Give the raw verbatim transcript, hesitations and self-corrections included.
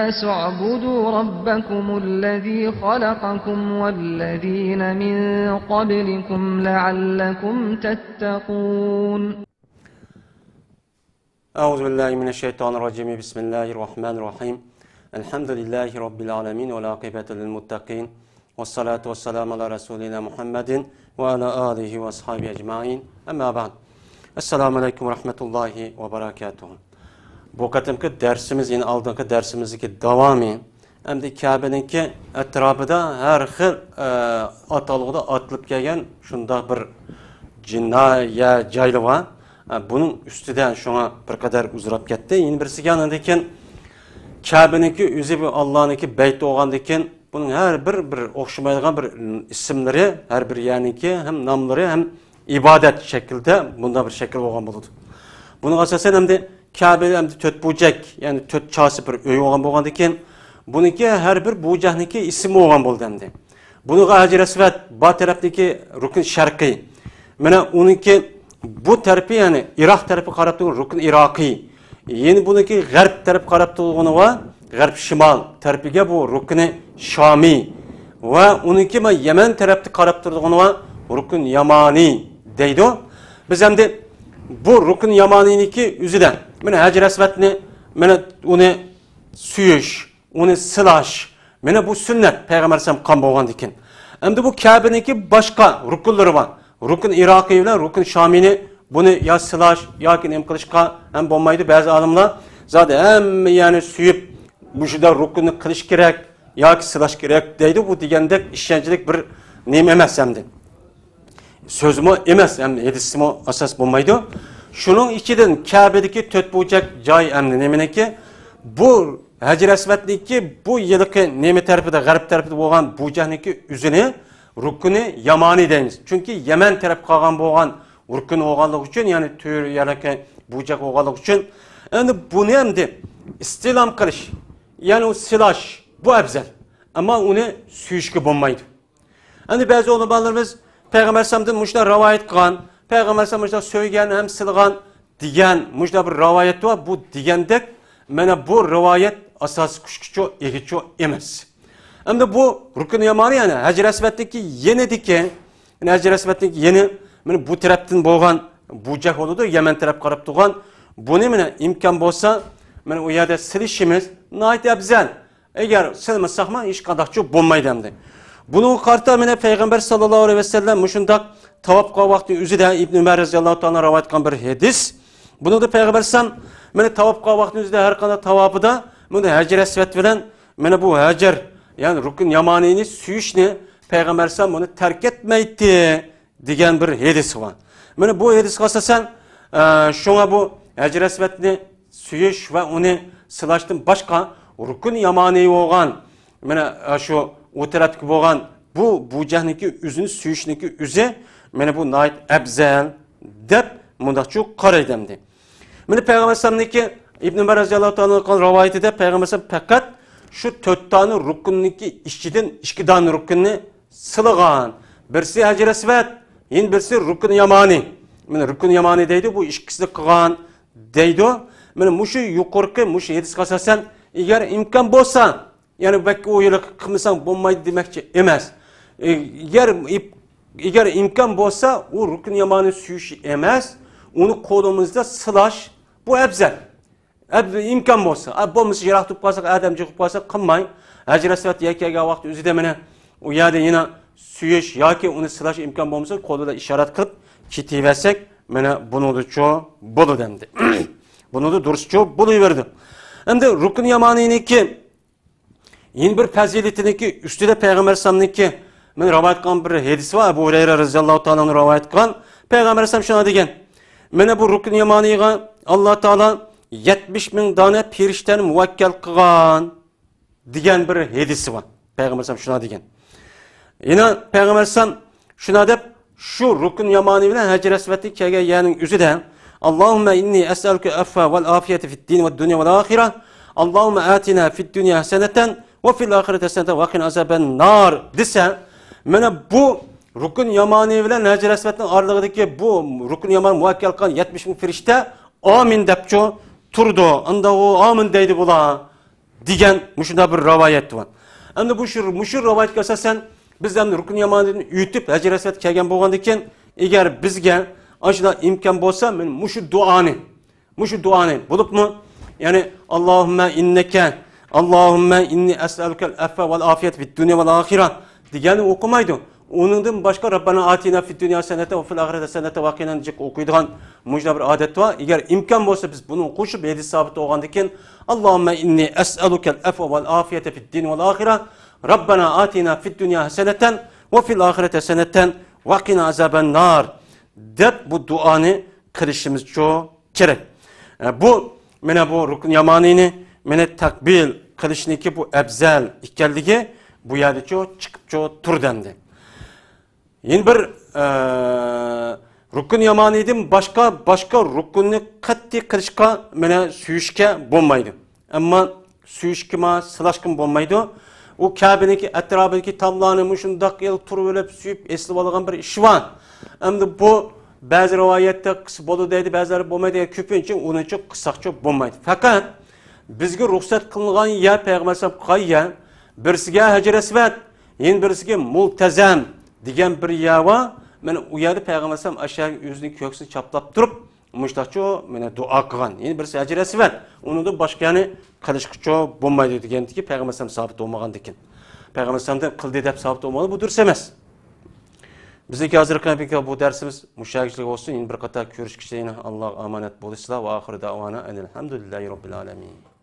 الناس اعبدوا ربكم الذي خلقكم والذين من قبلكم لعلكم تتقون. أعوذ بالله من الشيطان الرجيم. بسم الله الرحمن الرحيم. الحمد لله رب العالمين والعاقبة للمتقين. والصلاة والسلام على رسولنا محمد وعلى آله وأصحابه أجمعين. أما بعد. السلام عليكم ورحمة الله وبركاته. بۇ قېتىمقى دەرسىمىز يەنە ئالدىنقى دەرسىمىزدىكى داۋامى. ئەمدى كەبىنىڭكى ئەتراپىدا ھەر خىل، ئە، ئاتالغۇدا ئاتىلىپ كەلگەن شۇنداق بىر جىنايە جايلار بار. ئە، بۇنىڭ ئۈستىدە شۇڭا بىر قەدەر ئۇزىراپ كەتتى. يەنە بىرسىگە ئاندىن كېيىن كەبىنىڭكى ئۆزى بۇ ئاللانىڭكى بەيتى بولغاندىن كېيىن بۇنىڭ ھەر بىر، بىر ئوخشىمايدىغان بىر ئىسىملىرى، ھەر بىر يەرنىڭكى ھەم ناملىرى ھەم ئىبادەت شەكلىدە بۇنداق بىر شەكىل بولغان بولىدۇ. بۇنىڭغا ئاساسەن ئەمدى كەبە ئەمدى تۆت بۇرجەك، يەنى تۆت چاسا بىر ئۆي بولغان بولغاندىن كېيىن، بۇنىڭكى ھەر بىر بۇرجەكنىڭكى ئىسمى بولغان بولدى ئەمدى. بۇنىڭغا ھەجەر ئەسۋەد بار تەرەپنىڭكى رۇكن شەرقىي. مانا ئۇنىڭكى بۇ تەرىپى، يەنى ئىراق تەرىپىگە قاراپ تۇرغان رۇكن ئىراقىي. يەنە بۇنىڭكى غەرب تەرەپكە قاراپ تۇرغىنى بار، غەرب شىمال تەرىپىگە بۇ رۇكنى شامىي ۋە ئۇنىڭكى ما يەمەن تەرەپتە قاراپ تۇرىدىغىنى بار، رۇكن يامانىي دەيدۇ. بىز ئەمدى بۇ رۇكن يامانىينىڭكى ئۆزىدە، مانا ھەجەر ئەسۋەدنى، مانا ئۇنى سۆيۈش، ئۇنى سىلاش، مانا بۇ سۈننەت پەيغەمبەر ئەلەيھىسسالام قىلغان بولغاندىكىن. ئەمدى بۇ كەبىنىڭكى باشقا رۇكۇنلىرى بار. رۇكن ئىراقىي بىلەن رۇكن شامىينى بۇنى يا سىلاش ياكى نېمە قىلىشقا ھەم بولمايدۇ. بەزى ئالىملار زادى ھەممە يەرنى سۆيۈپ، مۇشۇنداق رۇكۇننى قىلىش كېرەك ياكى سىلاش كېرەك دەيدۇ. بۇ دېگەندەك ئىشەنچلىك بىر نېمە ئەمەس ئەمدى. سۆزمۇ ئەمەس، ھەم ھەدىسمۇ ئاساس بولمايدۇ. شۇنىڭ ئىچىدىن كەبىدىكى تۆت بۇرجەك جاي ئەمدى نېمىنىڭكى؟ بۇ ھەجەر ئەسۋەدنىڭكى بۇ يىلقى نېمە تەرىپىدە، غەرب تەرىپىدە بولغان بۇرجەكنىڭكى ئۆزىنى رۇكنى يامانىي دەيمىز. چۈنكى يەمەن تەرەپ قالغان بولغان رۇكن بولغانلىقى ئۈچۈن، يەنى تۆر يەرلىكى بۇرجەك بولغانلىقى ئۈچۈن، ئەمدى بۇنى ئەمدى ئىستىلام قىلىش، يەنى ئۇ سىلاش، بۇ ئەۋزەل. ئەمما ئۇنى سۆيۈشكە بولمايدۇ. ئەمدى بەزى ئۆلىمالىرىمىز پەيغەمبەر ئەلەيھىسسالامدىن مۇشۇنداق رىۋايەت قىلغان، پەيغەمبەر ئەلەيھىسسالام مۇشۇنداق سۆيگەن ھەم سىلىغان دېگەن مۇشۇنداق بىر رىۋايەت بار. بۇ دېگەندەك، مانا بۇ رىۋايەت ئاساسىي كۈچكىچۇ، ئىگىچۇ ئەمەس. ئەمدى بۇ رۇكن يامانى، يەنى ھەجەر ئەسۋەدنىڭكى يېنىدىكى، يەنى ھەجەر ئەسۋەدنىڭكى يېنى، مانا بۇ تەرەپتىن بولغان بۇرجەك بولىدۇ، يەمەن تەرەپ قاراپ تۇرغان. بۇنى مانا ئىمكان بولسا، مانا ئۇ يەردە سىلىشىمىز ناھايىتى ئەۋزەل. ئەگەر سىلىمىساقمۇ ھېچقانداقچۇ بولمايدۇ ئەمدى. بۇنىڭغا قارىتا مانا پەيغەمبەر ساللاللاھۇ ئەلەيھى ۋەسەللەم مۇشۇنداق تاۋاپ قىلغان ۋاقتى ئۆزىدە ئىبن ئۆمەر رەزىياللاھۇ تائالا رىۋايەت قىلغان بىر ھەدىس. بۇنىڭدا پەيغەمبەر ئەلەيھىسسالام مانا تاۋاپ قىلغان ۋاقتى ئۆزىدە ھەر قانداق تاۋاپىدا مانا ھەجەر ئەسۋەد بىلەن مانا بۇ ھەجەر، يەنى رۇكن يامانىنى سۆيۈشنى پەيغەمبەر ئەلەيھىسسالام بۇنى تەرك ئەتمەيتتى دېگەن بىر ھەدىسى بار. مانا بۇ ھەدىسكە ئاساسەن، ئە، شۇڭا بۇ ھەجەر ئەسۋەدنى سۆيۈش ۋە ئۇنى سىلاشتىن باشقا رۇكن يامانى بولغان، مانا، ئە، شۇ ئۇ تەرەپتىكى بولغان بۇ بۇرجەكنىڭكى ئۆزىنى سۆيۈشنىڭكى ئۆزى، مانا بۇ ناھايىتى ئەۋزەل دەپ مۇنداقچۇ قارايدۇ ئەمدى. مانا پەيغەمبەر ئەلەيھىسسالامنىڭكى ئىبن ئۆمەر رەزىياللاھۇ تائالا ئەنھۇ قىلغان رىۋايىتىدە پەيغەمبەر ئەلەيھىسسالام پەقەت شۇ تۆت دانە رۇكۇننىڭكى ئىچىدىن ئىككى دانە رۇكۇننى سىلىغان. بىرسى ھەجەر ئەسۋەد، يەنە بىرسى رۇكۇن يامانى. مانا رۇكۇن يامانى دەيدۇ، بۇ ئىككىسىنى قىلغان دەيدۇ. مانا مۇشۇ يۇقىرىقى، مۇشۇ ھەدىسكە ئاساسەن، ئەگەر ئىمكان بولسا، يەنى بەك ئۇ يىلى قىلمىساڭ بولمايدۇ دېمەكچى ئەمەس. ئەگەر، ئەگەر ئىمكان بولسا، ئۇ رۇكۇن يامانى سۆيۈش ئەمەس، ئۇنى قولىمىزدا سىلاش، بۇ ئەۋزەل. ئەب-، ئىمكان بولسا، ئە، بولمىسا يىراق تۇرۇپ قالساق، ئادەم جىقىپ قالسا قىلماي، ھەجەر ئەسۋەد يەككە كەلگەن ۋاقىت ئۆزىدە مانا ئۇ يەردە يەنە سۆيۈش ياكى ئۇنى سىلاش ئىمكان بولمىسا، قولى بىلەن ئىشارەت قىلىپ كېتىۋەرسەك، مانا بۇنىڭدىچۇ بولىدۇ ئەمدى. بۇنىڭدا دۇرۇسچۇ بولۇۋېرىدۇ. ئەمدى رۇكۇن يامانىنىڭكى يەنە بىر پەزىلىتىنىڭكى ئۈستىدە پەيغەمبەر ئەلەيھىسسالامنىڭكى مەن رىۋايەت قىلغان بىر ھەدىس بار، ئەبۇ ھۇرەيرە رەزىياللاھۇ تائالا ئەنھۇ رىۋايەت قىلغان. پەيغەمبەر ئەلەيھىسسالام شۇنداق دېگەن، مانا بۇ رۇكۇن يامانىغا ئاللا تائالا يەتمىش مىڭ دانە پېرىشتەنى مۇۋەككەل قىلغان دېگەن بىر ھەدىسى بار. پەيغەمبەر ئەلەيھىسسالام شۇنداق دېگەن. يەنە پەيغەمبەر ئەلەيھىسسالام شۇنداق دەپ، شۇ رۇكۇن يامانى بىلەن ھەجەر ئەسۋەدتىن كەلگەن يەرنىڭ ئۆزىدە، اللهم إني أسألك العفو والعافية في الدين والدنيا والآخرة، اللهم آتنا في الدنيا حسنة وفي الآخرة حسنة وقنا عذاب النار دېسە، مانا بۇ رۇكۇن يامانى بىلەن ھەجەر ئەسۋەدنىڭ ئارىلىقىدىكى بۇ رۇكۇن يامانى مۇۋەككەل قىلغان يەتمىش مىڭ پەرىشتە ئامىن دەپچۇ تۇرىدۇ. ئاندىن ئۇ ئامىن دەيدۇ بۇلار. دېگەن مۇشۇنداق بىر رىۋايەت بار. ئەمدى بۇ شۇ، مۇشۇ رىۋايەتكە ئاساسەن بىز ئەمدى رۇكن يامانىدىن ئۆتۈپ ھەجەر ئەسۋەد كەلگەن بولغاندىكىن، ئەگەر بىزگە ئاشۇنداق ئىمكان بولسا، مەن مۇشۇ دۇئانى، مۇشۇ دۇئانى بولۇپمۇ، يەنى، اللهم إنك، اللهم إني أسألك العفو والعافية في الدنيا والآخرة دېگەننى ئوقۇمايدۇ. ئۇنىڭدىن باشقا ربنا آتنا في الدنيا حسنة وفي الآخرة حسنة وقنا جىق ئوقۇيدىغان مۇشۇنداق بىر ئادەت بار. ئەگەر ئىمكان بولسا، بىز بۇنى قوشۇپ، ھەدىس سابىت بولغاندىكىن، اللهم إني أسألك العفو والعافية في الدين والآخرة، ربنا آتنا في الدنيا حسنة وفي الآخرة حسنة وقنا عذاب النار دەپ بۇ دۇئانى قىلىشىمىزچۇ كېرەك. ئە، بۇ، مانا بۇ رۇكن يامانىنى، مانا تەقبىل قىلىشنىكى بۇ ئەپزەل ئىكەنلىكى بۇ يەردىچۇ چىقىپچۇ تۇرىدۇ ئەمدى. يەنە بىر، ئە، رۇكن يامانىدىن باشقا، باشقا رۇكننى قەتئىي قىلىشقا، مانا سۆيۈشكە بولمايدۇ. ئەمما سۆيۈشكىمۇ، سىلاشقىمۇ بولمايدۇ. ئۇ كەبىنىڭكى ئەتراپىدىكى تاملارنى مۇشۇنداق يىل تۇرۇۋېلىپ سۆيۈپ ئېسىلىۋالغان بىر ئىش بار. ئەمدى بۇ بەزى رىۋايەتتە قىلسا بولىدۇ دەيدۇ، بەزىلەر بولمايدۇ دەيدۇ. كۆپىنچە ئۇنىڭچە قىلساقچۇ بولمايدۇ. پەقەت بىزگە رۇخسەت قىلىنغان يەر، پەيغەمبەر ئەلەيھىسسالام قىلغان يەر، بىرسىگە ھەجەر ئەسۋەد، يەنە بىرسىگە مۇلتەزەم دېگەن بىر يەر بار. مانا ئۇ يەردە پەيغەمبەر ئەلەيھىسسالام ئاشۇ يەرگە ئۆزىنىڭ كۆكسىنى چاپلاپ تۇرۇپ، مۇشتاقچۇ مانا دۇئا قىلغان. يەنە بىرسى ھەجەر ئەسۋەد. ئۇنىڭدىن باشقا يەرنى قىلىشقىچۇ بولمايدۇ دېگەندىكى پەيغەمبەر ئەلەيھىسسالام سابىت بولمىغاندىكىن. پەيغەمبەر ئەلەيھىسسالامدىن قىلدى دەپ سابىت بولمىغان، بۇ دۇرۇس ئەمەس. بىزنىڭكى ھازىرقى بۇ دەرسىمىز مۇشۇ يەرگىچىلىك بولسۇن. يەنە بىر قاتار كۆرۈشكىچە يەنە ئاللاغا ئامانەت بولۇشلا. ۋە ئاخىر دەۋانا ئەنىل ھەمدۇلىللاھى رەببىل ئالەمىن.